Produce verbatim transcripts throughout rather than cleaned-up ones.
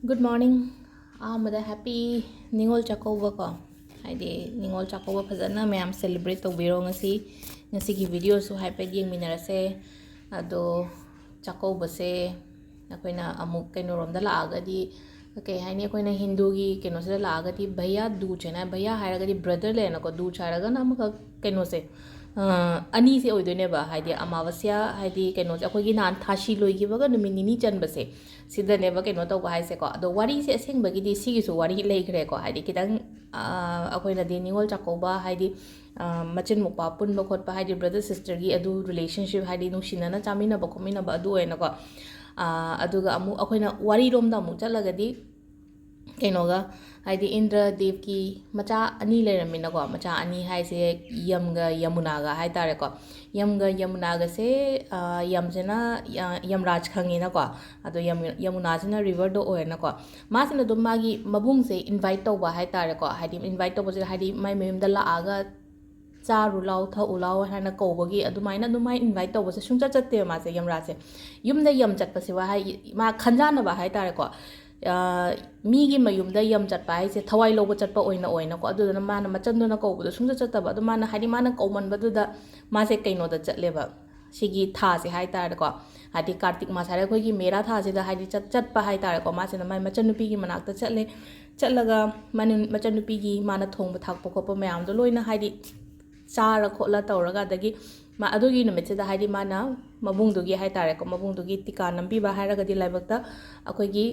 Good morning. ꯑꯍꯥꯟꯕꯗ happy Ningol Chakkouba ꯀꯣ, ꯍꯥꯏꯗꯤ ꯅꯤꯉꯣꯜ ꯆꯥꯛꯀꯧꯕ ꯐꯖꯅ ꯃꯌꯥꯝ celebrate ꯇꯧꯕꯤꯔꯣ꯫ ꯉꯁꯤ, ꯉꯁꯤꯒꯤ videoꯁꯨ ꯍꯥꯏꯐꯦꯠ ꯌꯦꯡꯃꯤꯟꯅꯔꯁꯦ꯫ ꯑꯗꯣ ꯆꯥꯛꯀꯧꯕꯁꯦ ꯑꯩꯈꯣꯏꯅ ꯑꯃꯨꯛ ꯀꯩꯅꯣꯔꯣꯝꯗ ꯂꯥꯛꯑꯒꯗꯤ, ꯀꯩ ꯍꯥꯏꯅꯤ, ꯑꯩꯈꯣꯏꯅ ꯍꯤꯟꯗꯨꯒꯤ ꯀꯩꯅꯣꯁꯤꯗ ꯂꯥꯛꯑꯒꯗꯤ ꯚꯩꯌꯥ ꯗꯨꯖ ꯍꯥꯏꯅ, ꯚꯩꯌꯥ ꯍꯥꯏꯔꯒꯗꯤ brother ꯂꯩꯔꯦꯅꯀꯣ, ꯗꯨꯖ ꯍꯥꯏꯔꯒꯅ ꯑꯃꯈꯛ ꯀꯩꯅꯣꯁꯦ, ꯑ, ꯑꯅꯤꯁꯦ ꯑꯣꯏꯗꯣꯏꯅꯦꯕ꯫ ꯍꯥꯏꯗꯤ ꯑꯃꯥꯕꯁ꯭ꯌꯥ, ꯍꯥꯏꯗꯤ ꯀꯩꯅꯣꯁꯦ, ꯑꯩꯈꯣꯏꯒꯤ ꯅꯍꯥꯟ ꯊꯥꯁꯤ ꯂꯣꯏꯈꯤꯕꯒ ꯅꯨꯃꯤꯠ ꯅꯤꯅꯤ ꯆꯟꯕꯁꯦ, ꯁꯤꯗꯅꯦꯕ ꯀꯩꯅꯣ ꯇꯧꯕ ꯍꯥꯏꯁꯦꯀꯣ꯫ ꯑꯗꯣ ꯋꯥꯔꯤꯁꯦ ꯑꯁꯦꯡꯕꯒꯤꯗꯤ ꯁꯤꯒꯤꯁꯨ ꯋꯥꯔꯤ ꯂꯩꯈ꯭ꯔꯦꯀꯣ꯫ ꯍꯥꯏꯗꯤ ꯈꯤꯇꯪ, ꯑ, ꯑꯩꯈꯣꯏꯅꯗꯤ ꯅꯤꯉꯣꯜ ꯆꯥꯛꯀꯧꯕ, ꯍꯥꯏꯗꯤ, ꯑ, ꯃꯆꯤꯟ ꯃꯧꯄ꯭ꯋꯥ ꯄꯨꯟꯕ ꯈꯣꯠꯄ, ꯍꯥꯏꯗꯤ brother sisterꯒꯤ ꯑꯗꯨ relationship, ꯍꯥꯏꯗꯤ ꯅꯨꯡꯁꯤꯅꯅ ꯆꯥꯃꯤꯟꯅꯕ ꯈꯣꯠꯃꯤꯟꯅꯕ ꯑꯗꯨ ꯑꯣꯏꯅꯀꯣ꯫ ꯑ, ꯑꯗꯨꯒ ꯑꯃꯨꯛ ꯑꯩꯈꯣꯏꯅ ꯋꯥꯔꯤꯔꯣꯝꯗ ꯑꯃꯨꯛ ꯆꯠꯂꯒꯗꯤ, ꯀꯩꯅꯣꯒ, ꯍꯥꯏꯗꯤ ꯏꯟꯗ꯭ꯔ ꯗꯦꯕꯀꯤ ꯃꯆꯥ ꯑꯅꯤ ꯂꯩꯔꯝꯃꯤꯅꯀꯣ, ꯃꯆꯥ ꯑꯅꯤ ꯍꯥꯏꯁꯦ ꯌꯝꯒ ꯌꯃꯨꯅꯥꯒ ꯍꯥꯏꯇꯥꯔꯦꯀꯣ꯫ ꯌꯝꯒ ꯌꯃꯨꯅꯥꯒꯁꯦ, ꯑ, ꯌꯝꯁꯤꯅ, ꯑ, ꯌꯝꯔꯥꯖ ꯈꯪꯉꯤꯅꯀꯣ, ꯑꯗꯣ ꯌꯝ-, ꯌꯃꯨꯅꯥꯁꯤꯅ riverꯗ ꯑꯣꯏꯔꯦꯅꯀꯣ꯫ ꯃꯥꯁꯤꯅ ꯑꯗꯨꯝ ꯃꯥꯒꯤ ꯃꯕꯨꯡꯁꯦ invite ꯇꯧꯕ ꯍꯥꯏꯇꯥꯔꯦꯀꯣ, ꯍꯥꯏꯗꯤ invite ꯇꯧꯕꯁꯦ, ꯍꯥꯏꯗꯤ ꯃꯥꯏ ꯃꯌꯨꯝꯗ ꯂꯥꯛꯑꯒ ꯆꯥꯔꯨ ꯂꯥꯎ, ꯊꯛꯎ ꯂꯥꯎ ꯍꯥꯏꯅ ꯀꯧꯕꯒꯤ ꯑꯗꯨꯃꯥꯏꯅ ꯑꯗꯨꯝ ꯃꯥꯏ invite ꯇꯧꯕꯁꯦ ꯁꯨꯡꯆꯠ ꯆꯠꯇꯦꯕ ꯃꯥꯁꯦ, ꯌꯝꯔꯥꯖꯁꯦ꯫ ꯌꯨꯝꯗ ꯌꯝ ꯆꯠꯄꯁꯦ ꯋꯥ-, ꯍꯥꯏ-, ꯃꯥ ꯈꯟꯖꯥꯟꯅꯕ ꯍꯥꯏꯇꯥꯔꯦꯀꯣ꯫ ꯑ, ꯃꯤꯒꯤ ꯃꯌꯨꯝꯗ ꯌꯝ ꯆꯠꯄ ꯍꯥꯏꯁꯦ ꯊꯋꯥꯏ ꯂꯧꯕ ꯆꯠꯄ ꯑꯣꯏꯅ ꯑꯣꯏꯅꯀꯣ꯫ ꯑꯗꯨꯗꯨꯅ ꯃꯥꯅ ꯃꯆꯟꯗꯨꯅ ꯀꯧꯕꯗꯣ ꯁꯨꯡꯆꯠ ꯆꯠꯇꯕ꯫ ꯑꯗꯨ ꯃꯥꯅ, ꯍꯥꯏꯗꯤ ꯃꯥꯅ ꯀꯧꯃꯟꯕꯗꯨꯗ ꯃꯥꯁꯦ ꯀꯩꯅꯣꯗ ꯆꯠꯂꯦꯕ, ꯁꯤꯒꯤ ꯊꯥꯁꯦ ꯍꯥꯏꯇꯥꯔꯦꯀꯣ, ꯍꯥꯏꯗꯤ ꯀꯥꯔꯇꯤꯛ ꯃꯥꯁ ꯍꯥꯏꯔ ꯑꯩꯈꯣꯏꯒꯤ ꯃꯦꯔꯥ ꯊꯥꯁꯤꯗ ꯍꯥꯏꯗꯤ ꯆꯠ-, ꯆꯠꯄ ꯍꯥꯏꯇꯥꯔꯦꯀꯣ꯫ ꯃꯥꯁꯤꯅ ꯃꯥꯏ ꯃꯆꯟꯅꯨꯄꯤꯒꯤ ꯃꯅꯥꯛꯇ ꯆꯠꯂꯦ, ꯆꯠꯂꯒ ꯃꯥꯅ ꯃꯆꯟꯅꯨꯄꯤꯒꯤ ꯃꯥꯅ ꯊꯣꯡꯕ ꯊꯥꯛꯄ ꯈꯣꯠꯄ ꯃꯌꯥꯝꯗꯣ ꯂꯣꯏꯅ ꯍꯥꯏꯗꯤ ꯆꯥꯔ ꯈꯣꯠꯂ ꯇꯧꯔꯒ, ꯑꯗꯒꯤ ꯃꯥ ꯑꯗꯨꯒꯤ ꯅꯨꯃꯤꯠꯁꯤꯗ ꯍꯥꯏꯗꯤ ꯃꯥꯅ ꯃꯕꯨꯡꯗꯨꯒꯤ ꯍꯥꯏꯇꯥꯔꯦꯀꯣ, ꯃꯕꯨꯡꯗꯨꯒꯤ ꯇꯤꯀꯥ ꯅꯝꯕꯤꯕ ꯍꯥꯏꯔꯒꯗꯤ ꯂꯥꯏꯕꯛꯇ ꯑꯩꯈꯣꯏꯒꯤ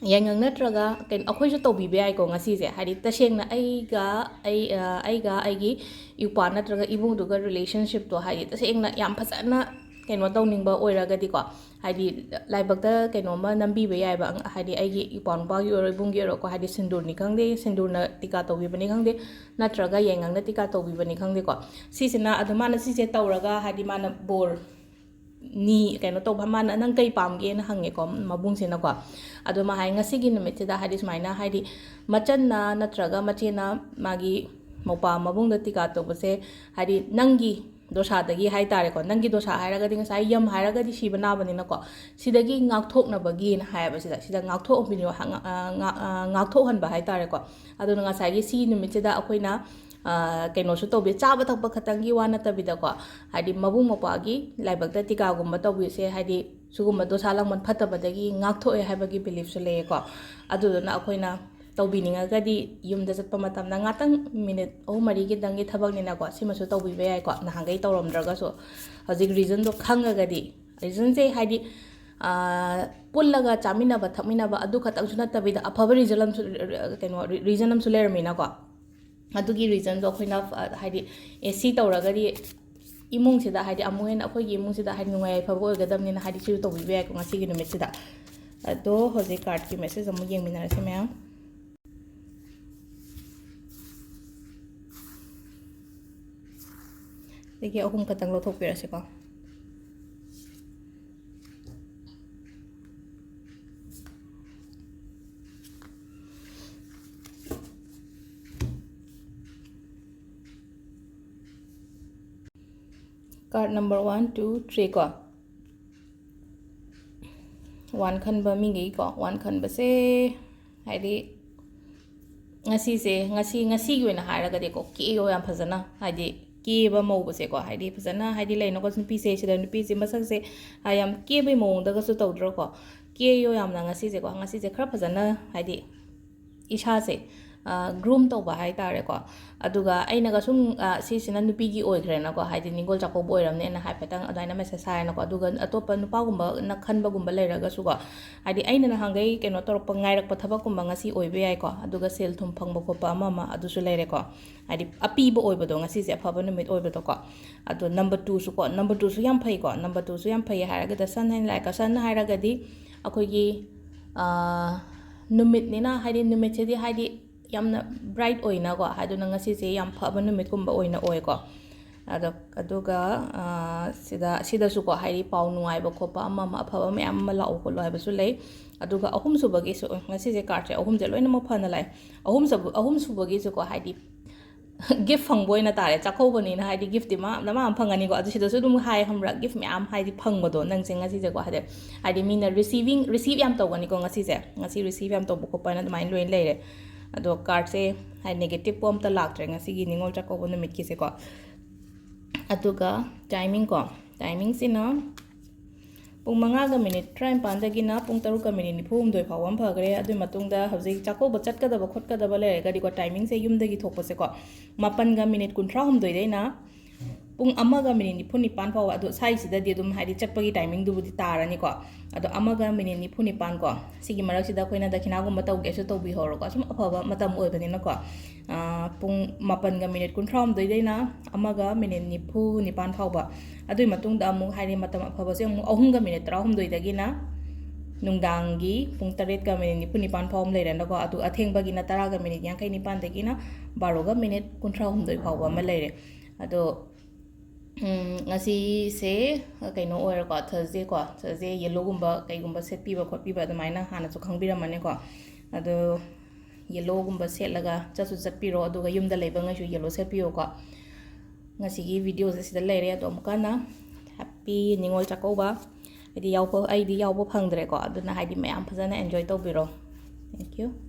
ꯌꯥꯏꯉꯪ ꯅꯠꯇ꯭ꯔꯒ ꯀꯩꯅꯣ ꯑꯩꯈꯣꯏꯁꯨ ꯇꯧꯕꯤꯕ ꯌꯥꯏꯀꯣ ꯉꯁꯤꯁꯦ꯫ ꯍꯥꯏꯗꯤ ꯇꯁꯦꯡꯅ ꯑꯩꯒ, ꯑꯩ, ꯑ, ꯑꯩꯒ ꯑꯩꯒꯤ ꯏꯄ꯭ꯋꯥ ꯅꯠꯇ꯭ꯔꯒ ꯏꯕꯨꯡꯗꯨꯒ relationshipꯇꯣ ꯍꯥꯏꯗꯤ ꯇꯁꯦꯡꯅ ꯌꯥꯝ ꯐꯖꯅ ꯀꯩꯅꯣ ꯇꯧꯅꯤꯡꯕ ꯑꯣꯏꯔꯒꯗꯤꯀꯣ, ꯍꯥꯏꯗꯤ ꯂꯥꯏꯕꯛꯇ ꯀꯩꯅꯣꯝꯃ ꯅꯝꯕꯤꯕ ꯌꯥꯏꯕ, ꯑꯪ-, ꯍꯥꯏꯗꯤ ꯑꯩꯒꯤ ꯏꯄ꯭ꯋꯥ ꯅꯨꯄꯥꯒꯤ ꯑꯣꯏꯔꯣ, ꯏꯕꯨꯡꯒꯤ ꯑꯣꯏꯔꯣꯀꯣ, ꯍꯥꯏꯗꯤ ꯁꯤꯟꯗꯨꯔꯅꯤ ꯈꯪꯗꯦ, ꯁꯤꯟꯗꯨꯔꯅ ꯇꯤꯀꯥ ꯇꯧꯕꯤꯕꯅꯤ ꯈꯪꯗꯦ, ꯅꯠꯇ꯭ꯔꯒ ꯌꯥꯏꯉꯪꯅ ꯇꯤꯀꯥ ꯇꯧꯕꯤꯕꯅꯤ ꯈꯪꯗꯦꯀꯣ꯫ ꯁꯤꯁꯤꯅ ꯑꯗꯨ ꯃꯥꯅ ꯁꯤꯁꯦ ꯇꯧꯔꯒ ꯍꯥꯏꯗꯤ ꯃꯥꯅ ꯕꯣꯔ ꯅꯤ-, ꯀꯩꯅꯣ ꯇꯧꯕ, ꯃꯥꯅ "ꯅꯪ ꯀꯩ ꯄꯥꯝꯒꯦꯅ?" ꯍꯪꯉꯦꯀꯣ ꯃꯕꯨꯡꯁꯤꯅꯀꯣ꯫ ꯑꯗꯣ ꯃꯥ ꯍꯥꯏ, "ꯉꯁꯤꯒꯤ ꯅꯨꯃꯤꯠꯁꯤꯗ ꯍꯥꯏꯗꯤ ꯁꯨꯃꯥꯏꯅ ꯍꯥꯏꯗꯤ ꯃꯆꯟꯅ ꯅꯠꯇ꯭ꯔꯒ ꯃꯆꯦꯅ ꯃꯥꯒꯤ ꯃꯧꯄ꯭ꯋꯥ ꯃꯕꯨꯡꯗ ꯇꯤꯀꯥ ꯇꯧꯕꯁꯦ ꯍꯥꯏꯗꯤ ꯅꯪꯒꯤ ꯗꯣꯁꯥꯗꯒꯤ ꯍꯥꯏ ꯇꯥꯔꯦꯀꯣ, ꯅꯪꯒꯤ ꯗꯣꯁꯥ ꯍꯥꯏꯔꯒꯗꯤ ꯉꯁꯥꯏ ꯌꯝ ꯍꯥꯏꯔꯒꯗꯤ ꯁꯤꯕ ꯅꯥꯕꯅꯤꯅꯀꯣ, ꯁꯤꯗꯒꯤ ꯉꯥꯛꯊꯣꯛꯅꯕꯒꯤꯅ ꯍꯥꯏꯌꯦꯕ꯫ ꯁꯤꯗ ꯁꯤꯗ ꯉꯥꯛꯊꯣꯛꯄꯤꯌꯣ, ꯉꯥꯛ- ꯑ, ꯉꯥꯛ- ꯑ, ꯉꯥꯛꯊꯣꯛꯍꯟꯕ ꯍꯥꯏ ꯇꯥꯔꯦꯀꯣ꯫ ꯑꯗꯨꯅ ꯉꯁꯥꯏꯒꯤ ꯁꯤ ꯅꯨꯃꯤꯠꯁꯤꯗ ꯑꯩꯈꯣꯏꯅ, ꯑ, ꯀꯩꯅꯣꯁꯨ ꯇꯧꯕꯤ, ꯆꯥꯕ ꯊꯛꯄ ꯈꯛꯇꯪꯒꯤ ꯋꯥ ꯅꯠꯇꯕꯤꯗꯀꯣ, ꯍꯥꯏꯗꯤ ꯃꯕꯨꯡ ꯃꯧꯄ꯭ꯋꯥꯒꯤ ꯂꯥꯏꯕꯛꯇ ꯇꯤꯀꯥꯒꯨꯝꯕ ꯇꯧꯕꯤꯁꯦ, ꯍꯥꯏꯗꯤ ꯁꯤꯒꯨꯝꯕ ꯗꯣꯁꯥ ꯂꯥꯡꯕꯟ ꯐꯠꯇꯕꯗꯒꯤ ꯉꯥꯛꯊꯣꯛꯑꯦ ꯍꯥꯏꯕꯒꯤ ꯕꯤꯂꯤꯐꯁꯨ ꯂꯩꯌꯦꯀꯣ꯫ ꯑꯗꯨꯗꯨꯅ ꯑꯩꯈꯣꯏꯅ ꯇꯧꯕꯤꯅꯤꯡꯉꯒꯗꯤ ꯌꯨꯝꯗ ꯆꯠꯄ ꯃꯇꯝꯗ ꯉꯥꯛꯇꯪ ꯃꯤꯅꯤꯠ ꯑꯍꯨꯝ ꯃꯔꯤꯒꯤꯗꯪꯒꯤ ꯊꯕꯛꯅꯤꯅꯀꯣ, ꯁꯤꯃꯁꯨ ꯇꯧꯕꯤꯕ ꯌꯥꯏꯀꯣ, ꯅꯍꯥꯟꯈꯩ ꯇꯧꯔꯝꯗ꯭ꯔꯒꯁꯨ꯫ ꯍꯧꯖꯤꯛ ꯔꯤꯖꯟꯗꯣ ꯈꯪꯉꯒꯗꯤ, ꯔꯤꯖꯟꯁꯦ ꯍꯥꯏꯗꯤ, ꯑꯥ, ꯄꯨꯜꯂꯒ ꯆꯥꯃꯤꯟꯅꯕ ꯊꯛꯃꯤꯟꯅꯕ ꯑꯗꯨ ꯈꯛꯇꯪꯁꯨ ꯅꯠꯇꯕꯤꯗ, ꯑꯐꯕ ꯔꯤꯖꯜ ꯑꯃꯁꯨ, ꯀꯩꯅꯣ, ꯔꯤ-, ꯔꯤꯖꯟ ꯑꯃꯁꯨ ꯂꯩꯔꯝꯃꯤꯅꯀꯣ꯫ ꯑꯗꯨꯒꯤ ꯔꯤꯖꯟꯗꯣ ꯑꯩꯈꯣꯏꯅ, ꯑ, ꯍꯥꯏꯗꯤ, ꯑꯦ, ꯁꯤ ꯇꯧꯔꯒꯗꯤ ꯏꯃꯨꯡꯁꯤꯗ, ꯍꯥꯏꯗꯤ ꯑꯃꯨꯛ ꯍꯦꯟꯅ ꯑꯩꯈꯣꯏꯒꯤ ꯏꯃꯨꯡꯁꯤꯗ, ꯍꯥꯏꯗꯤ, ꯅꯨꯡꯉꯥꯏ ꯌꯥꯏꯐꯕ ꯑꯣꯏꯒꯗꯕꯅꯤꯅ, ꯍꯥꯏꯗꯤ, ꯁꯤꯁꯨ ꯇꯧꯕꯤꯕ ꯌꯥꯏꯀꯣ ꯉꯁꯤꯒꯤ ꯅꯨꯃꯤꯠꯁꯤꯗ꯫ ꯑꯗꯣ ꯍꯧꯖꯤꯛ ꯀꯥꯔꯠꯀꯤ ꯃꯦꯁꯦꯖ ꯑꯃꯨꯛ ꯌꯦꯡꯃꯤꯟꯅꯔꯁꯤ ꯃꯌꯥꯝ꯫ ꯁꯤꯒꯤ ꯑꯍꯨꯝ ꯈꯛꯇꯪ ꯂꯧꯊꯣꯛꯄꯤꯔꯁꯤꯀꯣ꯫ Card number one, two, three ꯀꯣ꯫ One ꯈꯟꯕ ꯃꯤꯈꯩꯀꯣ, one ꯈꯟꯕꯁꯦ, ꯍꯥꯏꯗꯤ, ꯉꯁꯤꯁꯦ, ꯉꯁꯤ, ꯉꯁꯤꯒꯤ ꯑꯣꯏꯅ ꯍꯥꯏꯔꯒꯗꯤꯀꯣ, ꯀꯦꯌꯣ ꯌꯥꯝ ꯐꯖꯅ, ꯍꯥꯏꯗꯤ, ꯀꯦꯕ ꯃꯧꯕꯁꯦꯀꯣ, ꯍꯥꯏꯗꯤ, ꯐꯖꯅ, ꯍꯥꯏꯗꯤ, ꯂꯩꯅꯀꯣ, ꯅꯨꯄꯤꯁꯦ, ꯁꯤꯗ ꯅꯨꯄꯤꯁꯦ ꯃꯁꯛꯁꯦ, ꯍꯥꯏ, ꯌꯥꯝ ꯀꯦꯕꯩ ꯃꯑꯣꯡꯗꯒꯁꯨ ꯇꯧꯗ꯭ꯔꯣꯀꯣ? ꯀꯦꯌꯣ ꯌꯥꯝꯅ ꯉꯁꯤꯁꯦꯀꯣ, ꯉꯁꯤꯁꯦ ꯈꯔ ꯐꯖꯅ, ꯍꯥꯏꯗꯤ, ꯏꯁꯥꯁꯦ, ꯑ, groom ꯇꯧꯕ ꯍꯥꯏ ꯇꯥꯔꯦꯀꯣ꯫ ꯑꯗꯨꯒ ꯑꯩꯅꯒ ꯁꯨꯝ, ꯑ, ꯁꯤꯁꯤꯅ ꯅꯨꯄꯤꯒꯤ ꯑꯣꯏꯈ꯭ꯔꯦꯅꯀꯣ, ꯍꯥꯏꯗꯤ ꯅꯤꯡꯉꯣꯜ ꯆꯥꯛꯀꯧꯕ ꯑꯣꯏꯔꯝꯅꯦꯅ ꯍꯥꯏꯐꯦꯠꯇꯪ ꯑꯗꯨꯃꯥꯏꯅ message ꯍꯥꯏꯔꯦꯅꯀꯣ꯫ ꯑꯗꯨꯒ ꯑꯇꯣꯞꯄ ꯅꯨꯄꯥꯒꯨꯝꯕꯅ ꯈꯟꯕꯒꯨꯝꯕ ꯂꯩꯔꯒꯁꯨꯀꯣ, ꯍꯥꯏꯗꯤ ꯑꯩꯅ ꯅꯍꯥꯟꯈꯩ ꯀꯩꯅꯣ ꯇꯧꯔꯛꯄ, ꯉꯥꯏꯔꯛꯄ ꯊꯕꯛꯀꯨꯝꯕ ꯉꯁꯤ ꯑꯣꯏꯕ ꯌꯥꯏꯀꯣ꯫ ꯑꯗꯨꯒ ꯁꯦꯜ ꯊꯨꯝ ꯐꯪꯕ ꯈꯣꯠꯄ ꯑꯃ ꯑꯃ ꯑꯗꯨꯁꯨ ꯂꯩꯔꯦꯀꯣ꯫ ꯍꯥꯏꯗꯤ ꯑꯄꯤꯕ ꯑꯣꯏꯕꯗꯣ, ꯉꯁꯤꯁꯦ ꯑꯐꯕ ꯅꯨꯃꯤꯠ ꯑꯣꯏꯕꯗꯣꯀꯣ꯫ ꯑꯗꯣ number twoꯁꯨꯀꯣ, number twoꯁꯨ ꯌꯥꯝ ꯐꯩꯀꯣ꯫ Number twoꯁꯨ ꯌꯥꯝ ꯐꯩ ꯍꯥꯏꯔꯒꯗꯤ, sun ꯍꯥꯏꯅ ꯂꯥꯛꯑꯦꯀꯣ꯫ Sun ꯍꯥꯏꯔꯒꯗꯤ ꯑꯩꯈꯣꯏꯒꯤ, ꯑ, ꯅꯨꯃꯤꯠꯅꯤꯅ, ꯍꯥꯏꯗꯤ ꯅꯨꯃꯤꯠꯁꯤꯗꯤ, ꯍꯥꯏꯗꯤ ꯌꯥꯝꯅ bright ꯑꯣꯏꯅꯀꯣ, ꯑꯗꯨꯅ ꯉꯁꯤꯁꯦ ꯌꯥꯝ ꯐꯕ ꯅꯨꯃꯤꯠꯀꯨꯝꯕ ꯑꯣꯏꯅ ꯑꯣꯏꯀꯣ꯫ ꯑꯗꯣ, ꯑꯗꯨꯒ, ꯑ, ꯁꯤꯗ, ꯁꯤꯗꯁꯨꯀꯣ, ꯍꯥꯏꯗꯤ ꯄꯥꯎ ꯅꯨꯡꯉꯥꯏꯕ ꯈꯣꯠꯄ ꯑꯃ ꯑꯃ ꯑꯐꯕ ꯃꯌꯥꯝ ꯑꯃ ꯂꯥꯛꯎ ꯈꯣꯠꯂꯨ ꯍꯥꯏꯕꯁꯨ ꯂꯩ꯫ ꯑꯗꯨꯒ ꯑꯍꯨꯝꯁꯨꯕꯒꯤꯁꯨ, ꯉꯁꯤꯁꯦ cardꯁꯦ ꯑꯍꯨꯝꯁꯦ ꯂꯣꯏꯅꯃꯛ ꯐꯅ ꯂꯥꯛꯑꯦ꯫ ꯑꯍꯨꯝꯁꯨꯕ-, ꯑꯍꯨꯝꯁꯨꯕꯒꯤꯁꯨꯀꯣ, ꯍꯥꯏꯗꯤ ꯒꯤꯐ ꯐꯪꯕ ꯑꯣꯏꯅ ꯇꯥꯔꯦ꯫ ꯆꯥꯛꯀꯧꯕꯅꯤꯅ ꯍꯥꯏꯗꯤ ꯒꯤꯐꯇꯤ ꯃꯥ ꯃꯌꯥꯝ ꯑꯃ ꯐꯪꯒꯅꯤꯀꯣ꯫ ꯑꯗꯨ ꯁꯤꯗꯁꯨ ꯑꯗꯨꯝ ꯍꯥꯏ ꯈꯪꯕ꯭ꯔꯥ, ꯒꯤꯐ ꯃꯌꯥꯝ ꯍꯥꯏꯗꯤ ꯐꯪꯕꯗꯣ ꯅꯪꯁꯦ ꯉꯁꯤꯁꯦꯀꯣ꯫ ꯍꯥꯏꯗꯤ ꯍꯥꯏꯗꯤ ꯃꯤꯅ ꯔꯤꯁꯤꯚꯤꯡ ꯔꯤꯁꯤꯚ ꯌꯥꯝ ꯇꯧꯒꯅꯤꯀꯣ ꯉꯁꯤꯁꯦ꯫ ꯉꯁꯤ ꯔꯤꯁꯤꯚ ꯌꯥꯝ ꯇꯧꯕ ꯈꯣꯠꯄ ꯍꯥꯏꯅ ꯑꯗꯨꯃꯥꯏꯅ ꯂꯣꯏꯅ ꯂꯩꯔꯦ꯫ ꯑꯗꯣ ꯀꯥꯔꯠꯁꯦ ꯍꯥꯏꯗꯤ ꯅꯦꯒꯦꯇꯤꯞ ꯄꯣ ꯑꯝꯇ ꯂꯥꯛꯇ꯭ꯔꯦ ꯉꯁꯤꯒꯤ ꯅꯤꯉꯣꯜ ꯆꯥꯛꯀꯧꯕ ꯅꯨꯃꯤꯠꯀꯤꯁꯦꯀꯣ꯫ ꯑꯗꯨꯒ ꯇꯥꯏꯃꯤꯡ ꯀꯣ, ꯇꯥꯏꯃꯤꯡꯁꯤꯅ ꯄꯨꯡ ꯃꯉꯥꯒ ꯃꯤꯅꯤꯠ ꯇꯔꯥꯅꯤꯄꯥꯟꯗꯒꯤꯅ ꯄꯨꯡ ꯇꯔꯨꯛꯀ ꯃꯤꯅꯤꯠ ꯅꯤꯐꯨ ꯍꯨꯝꯗꯣꯏ ꯐꯥꯎꯕ ꯑꯃ ꯐꯈ꯭ꯔꯦ꯫ ꯑꯗꯨꯒꯤ ꯃꯇꯨꯡꯗ ꯍꯧꯖꯤꯛ ꯆꯥꯛꯀꯧꯕ ꯆꯠꯀꯗꯕ ꯈꯣꯠꯀꯗꯕ ꯂꯩꯔꯒꯗꯤꯀꯣ, ꯇꯥꯏꯃꯤꯡꯁꯦ ꯌꯨꯝꯗꯒꯤ ꯊꯣꯛꯄꯁꯦꯀꯣ, ꯃꯥꯄꯟꯒ ꯃꯤꯅꯤꯠ ꯀꯨꯟꯊ꯭ꯔꯥ ꯍꯨꯝꯗꯣꯏꯗꯩꯅ ꯄꯨꯡ ꯑꯃꯒ ꯃꯤꯅꯤꯠ ꯅꯤꯐꯨ ꯅꯤꯄꯥꯟ ꯐꯥꯎꯕ, ꯑꯗꯣ ꯁ꯭ꯋꯥꯏꯁꯤꯗꯗꯤ ꯑꯗꯨꯝ ꯍꯥꯏꯗꯤ ꯆꯠꯄꯒꯤ ꯇꯥꯏꯃꯤꯡꯗꯨꯕꯨꯗꯤ ꯇꯥꯔꯅꯤꯀꯣ꯫ ꯑꯗꯣ ꯑꯃꯒ ꯃꯤꯅꯤꯠ ꯅꯤꯐꯨ ꯅꯤꯄꯥꯟ ꯀꯣ, ꯁꯤꯒꯤ ꯃꯔꯛꯁꯤꯗ ꯑꯩꯈꯣꯏꯅ ꯗꯈꯤꯅꯥꯒꯨꯝꯕ ꯇꯧꯒꯦꯁꯨ ꯇꯧꯕꯤꯍꯧꯔꯣꯀꯣ, ꯁꯨꯝ ꯑꯐꯕ ꯃꯇꯝ ꯑꯣꯏꯕꯅꯤꯅꯀꯣ꯫ ꯄꯨꯡ ꯃꯥꯄꯟꯒ ꯃꯤꯅꯤꯠ ꯀꯨꯟꯊ꯭ꯔꯥ ꯍꯨꯝꯗꯣꯏꯗꯩꯅ ꯑꯃꯒ ꯃꯤꯅꯤꯠ ꯅꯤꯐꯨ ꯅꯤꯄꯥꯟ ꯐꯥꯎꯕ꯫ ꯑꯗꯨꯒꯤ ꯃꯇꯨꯡꯗ ꯑꯃꯨꯛ ꯍꯥꯏꯗꯤ ꯃꯇꯝ ꯑꯐꯕꯁꯦ ꯑꯃꯨꯛ ꯑꯍꯨꯝꯒ ꯃꯤꯅꯤꯠ ꯇꯔꯥꯍꯨꯝꯗꯣꯏꯗꯒꯤꯅ ꯅꯨꯡꯗꯥꯡꯒꯤ ꯄꯨꯡ ꯇꯔꯦꯠꯀ ꯃꯤꯅꯤꯠ ꯅꯤꯐꯨ ꯅꯤꯄꯥꯟ ꯐꯥꯎ ꯑꯃ ꯂꯩꯔꯦꯅꯀꯣ꯫ ꯑꯗꯨ ꯑꯊꯦꯡꯕꯒꯤꯅ ꯇꯔꯥꯒ ꯃꯤꯅꯤꯠ ꯌꯥꯡꯈꯩ ꯅꯤꯄꯥꯟꯗꯒꯤꯅ ꯕꯥꯔꯣꯒ ꯃꯤꯅꯤꯠ ꯀꯨꯟꯊ꯭ꯔꯥ ꯍꯨꯝꯗꯣꯏ ꯐꯥꯎꯕ ꯑꯃ ꯂꯩꯔꯦ꯫ ꯑꯗꯣ ꯎꯝ, ꯉꯁꯤꯁꯦ ꯀꯩꯅꯣ ꯑꯣꯏꯔꯦꯀꯣ, ꯊꯔꯁꯗꯦꯀꯣ꯫ ꯊꯔꯁꯗꯦ ꯌꯦꯜꯂꯣꯒꯨꯝꯕ ꯀꯩꯒꯨꯝꯕ ꯁꯦꯠꯄꯤꯕ ꯈꯣꯠꯄꯤꯕ ꯑꯗꯨꯃꯥꯏꯅ ꯍꯥꯟꯅꯁꯨ ꯈꯪꯕꯤꯔꯝꯃꯅꯤꯀꯣ꯫ ꯑꯗꯣ ꯌꯦꯜꯂꯣꯒꯨꯝꯕ ꯁꯦꯠꯂꯒ ꯆꯠꯁꯨ ꯆꯠꯄꯤꯔꯣ, ꯑꯗꯨꯒ ꯌꯨꯝꯗ ꯂꯩꯕꯉꯩꯁꯨ ꯌꯦꯜꯂꯣ ꯁꯦꯠꯄꯤꯌꯣꯀꯣ꯫ ꯉꯁꯤꯒꯤ ꯚꯤꯗꯤꯑꯣꯁꯦ ꯁꯤꯗ ꯂꯩꯔꯦ꯫ ꯑꯗꯣ ꯑꯃꯨꯛꯀ ꯍꯟꯅ ꯍꯦꯄꯤ ꯅꯤꯉꯣꯜ ꯆꯥꯛꯀꯧꯕ꯫ ꯍꯥꯏꯗꯤ ꯌꯥꯎꯕ, ꯑꯩꯗꯤ ꯌꯥꯎꯕ ꯐꯪꯗ꯭ꯔꯦꯀꯣ, ꯑꯗꯨꯅ ꯍꯥꯏꯗꯤ ꯃꯌꯥꯝ ꯐꯖꯅ ꯑꯦꯟꯖꯣꯏ ꯇꯧꯕꯤꯔꯣ꯫ Thank you꯫